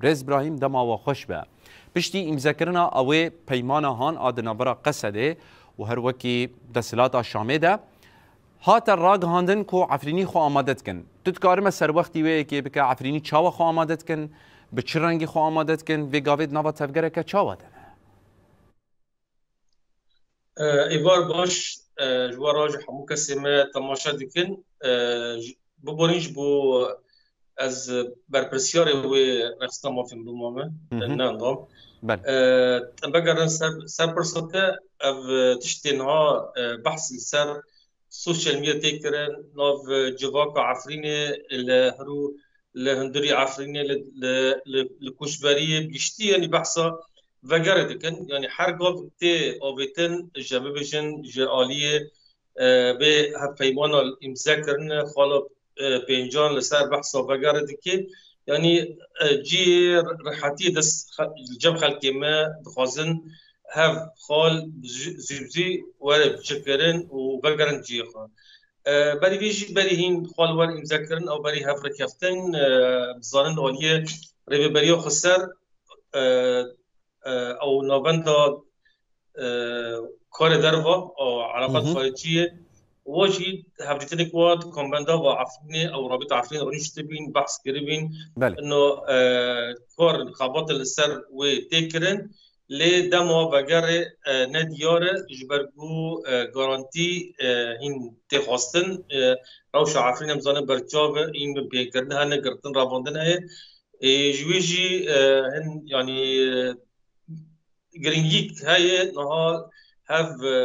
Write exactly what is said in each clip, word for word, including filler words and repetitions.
Birêz Brahîm, dema we xweş be. Piştî îmzekirina ewê peymana han a di navbera Qesedê û her wekî desthilata Şamê de, hate ragihandin ku Efrînî xwe amade dikin. Tu dikarime serwextî wê yekê bike, Efrînî çawa xwe amade dikin, bi çi rengî xwe amade dikin, vê gavê di nava tevgereke çawa de ne? E, êvar baş, e, ji we re, ji hemû kesê me temaşe dikin. E, ji, biborîn ji bo ez berpirsyarê wê rexistina mafên mirovan me, Hı hı. ne endam. Belê. E, em vegerin ser, ser pirsa te, ev, e, tiştê niha, e, behs li ser sosyal medya tê kirin, nav, e, civaka Efrînê li Hirû, li hundirî Efrînê, li, li, li, li koçberiyê bi giştî, yanî behsa vegerê dikin. Yanî her gav tê avêtin, ji bibêjin, ji aliyê, e, vê hevpeymana îmze kirine, xala, e, pêncan li ser behsa vegerê dike. Yanî, e, cihê rehetiyê dest xe-, li cem xelkê me dixwazin hev xal zû-, zû bi zû were biçêkirin û vegerin cihê xwe. E, berî vê jî berî hîn xal wer îmze kirin ew berî hev rêkeftin, e, bizanin aliyê Rêveberiya Xweser, e, e, ew navenda, e, karê derva, ew eleqat Hı hı. xariciyê, wa jî hevdîtinek wa di kombenda va Efrînê ew rabîta Efrînê rûniştibîn, behs kiribîn. Belê. Ino, e, kar xebatê li ser wê tê kirin. Lê dema vegerê, e, ne diyar e, ji ber ku, e, garantî, e, hîn tê xwestin, e, rewşa Efrînê em zanin berçav e, hîn binpêkirin hene, girtin revandin heye. Ê, ji wê jî, e, hin, yanî, e, giringî heye, niha hev, e,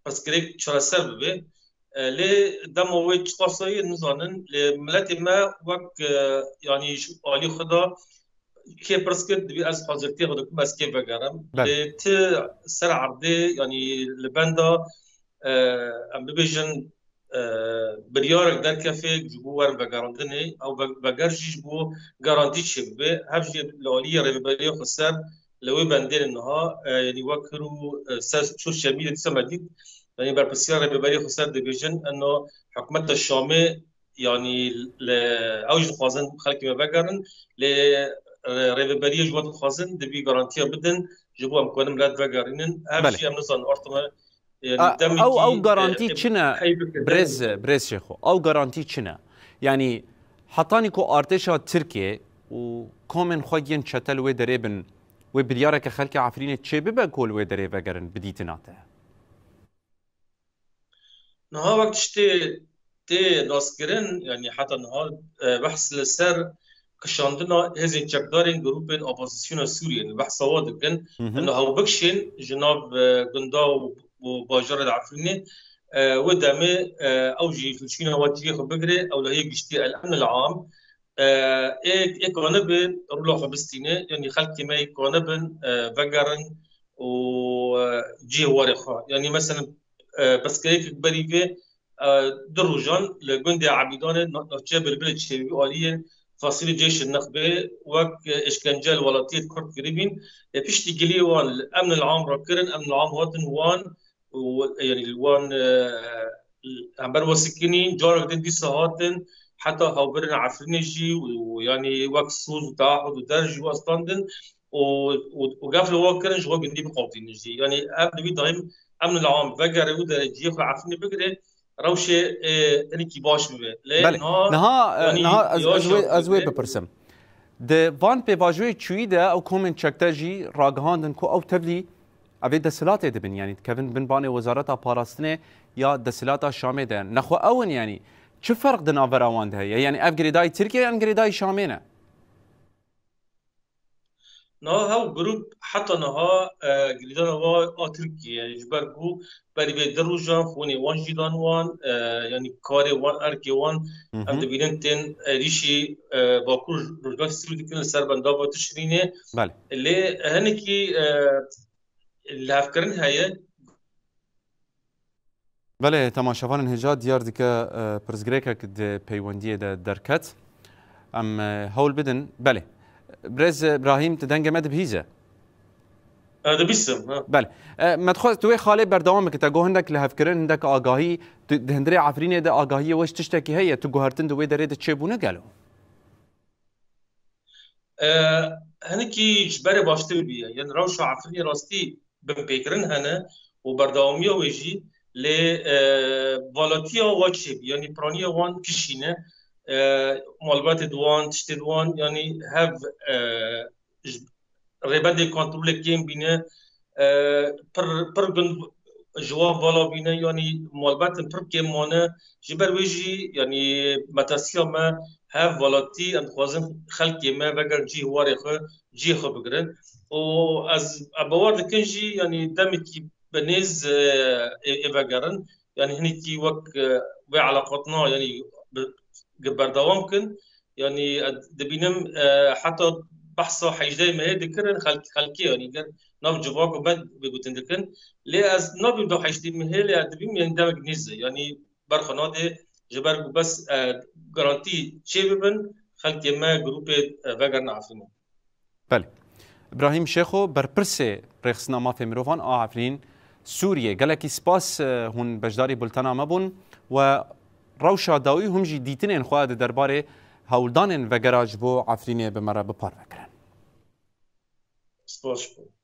pirsgirêk çareser bibe. E, lê dema wê çiqas e nizanin, lê miletê me wek, e, yanî ji alî xwe de kê pirs kir, dibî ez hazirtiyê xwe dikim, ez kê vegerim. Belê. Lê ti ser erdê, yanî li benda, e, em bibêjin, e, biryarek derkefê ji bo werin vegerandinê, ew ve-, veger jî ji bo garantî çêbibe, hev jî li aliyê Rêveberiya Xweser li wê bendê niha, e, yanî wek Hirû, e, ser sosyal medya dîsa me dît, yanî berpirsiyar Rêveberiya Xweser dibêjin, eno hikûmeta Şamê, yanî li, ew jî dixwazin xelkê me vegerin, lê, e, rêveberiya ji we dixwazin dibî garantiya bidin, ji bo em karin milet vegerînin. Hev Belê. jî em nizanin ortama, yanî A, demekî, ew, ew garantî e, çi ne? hey bikin, Birêz, demekî. Birêz Şêxo, ew garantî çi ne? Yanî hetanî ku artêşa Tirkiyê û komên xwe yên çete li wê derê bin, wê biryareke xelkê Efrînê çêbibe ku li wê derê vegerin bi dîtina te? Niha wek tiştê tê naskirin, yanî heta niha, e, behs li ser kişandina hêzên çekdarên grûpên opozisyona Sûriyê, yanî behsa wa dikin. Hı hı. Ino hew bikişên ji nav, e, gunda û, û bajarê li Efrînê, e, wê demê, e, ew jî li çîna wa cihê xwe bigire, ewlehiyê giştî El Emn El Am, e, ê, ê kanibe rola xwe bistîne, yanî xelkê me ê kanibin, e, vegerin û, e, cihê warê xwe. Yanî, meselen, e, pirsgirêkek berî vê, e, du rojan li gundê Ebîdanê na-, navçeya Bilbilê çêbû aliyê Fasîlê Ceyşê Nexbê wek, e, êşkence li welatiyê Kurd kiribîn. E, piştî giliyê wan li Emn El Am re kirin, Emn El Am hatin wan û, yanî, li wan, e, hember we sikinîn, carek din dîsa hatin, heta hewbirina Efrînê jî û, yanî, wek soz û teahud û der jî westandin û, û, û gef li wan kirin ji xwe gundî biqewtînin jî. Yanî, ev di vî dayîm Emn El Am vegere û derê cihê xwe Efrînê bigire, rewşê, e, hinekî baş bibe. Lê Belê. niha, Niha, e, yanî, niha ez, ya ez wê, ez wê bibe. bipirsim. Di van pêvajoyê çûyî de ew komên çekte jî ragihandin ku ew tevlî evê desthilatê dibin, yanî dikevin bin banê Wezareta Parastinê ya Desthilata Şamê de. Nexwe ew in, yanî çi ferq di navbera wan de heye? Yanî ev girêdayî Tirkiye yan girêdayî Şamê ne? Niha hew grûp heta niha, e, girêdana wa a Tirkiye ye. Ji ber ku berî vê du rojan xwînê wan jî dan wan, e, yanî karê wan, erkê wan, Hı em hı. dibînin tên êrîşî, e, Bakur Rojhilatê Sûrî dikin li ser bendava Tişrînê. Belê. Lê hinekî, e, lihevkirin heye. Belê, temaşevanên hêja diyar dike, e, pirsgirêkek di peywendiyê de derket. Em, e, hewl bidin. Belê. Birêz Ibrahîm, tu dengê me dibihîze? E, dibîsim, ha. Belê. E, me dixwest tu wê xalê berdewam bike. Te got hindek lihevkirin, hindek agahî, tu, di hundirê Efrînê de agahiyê we ji tiştekî heye, tu guhertin di wê derê de çêbûne gelo? E, hinekî ji berê baştir bûye. Yanî rewşa Efrînê rastî binpêkirin hene û berdewamiya wê jî lê, e, valatiya wa çêbû, yanî piraniya wan kişîne, e, malbatê di wan, tiştê di wan, yanî hev, e, ji rêbendê kontrolê kêm bîne, e, pir, pir gund ji wan vala bîne, yanî malbatin pir kêm mane. Ji ber wê jî, yanî metasiya me hev valatî, em dixwazin xelkê me vegerin cihê warê xwe, cihê xwe bigirin. Û ez, ez bawer dikin jî, yanî demekî bi nêz, e, ê, ê vegerin. Yanî hinekî wek, e, vê eleqatina, yanî bi, berdewam kin. Yanî, e, dibînim, e, heta behsa hejdeh mehê dikirin, xelk-, xelkê, yanî ger nav civak û me bêgutin dikin. Lê ez nabîm da hejdeh mehê, lê ez dibîm, yanî demek nêz e. Yanî berxwe nade, ji ber ku bes, e, garantî çê bibin, xelkê me grûpê, e, vegerin Efrînê. Belê. Îbrahîm Şêxo, berpirsê Rêxistina Mafê Mirovan a Efrîn Sûriyê. Gelekî spas, e, hûn beşdarî bultena me bûn we rewşa dawî hûn jî dîtinên xwe di derbarê hewldanên vegera ji bo Efrînê bi me re biparve kirin. Spas ji bo.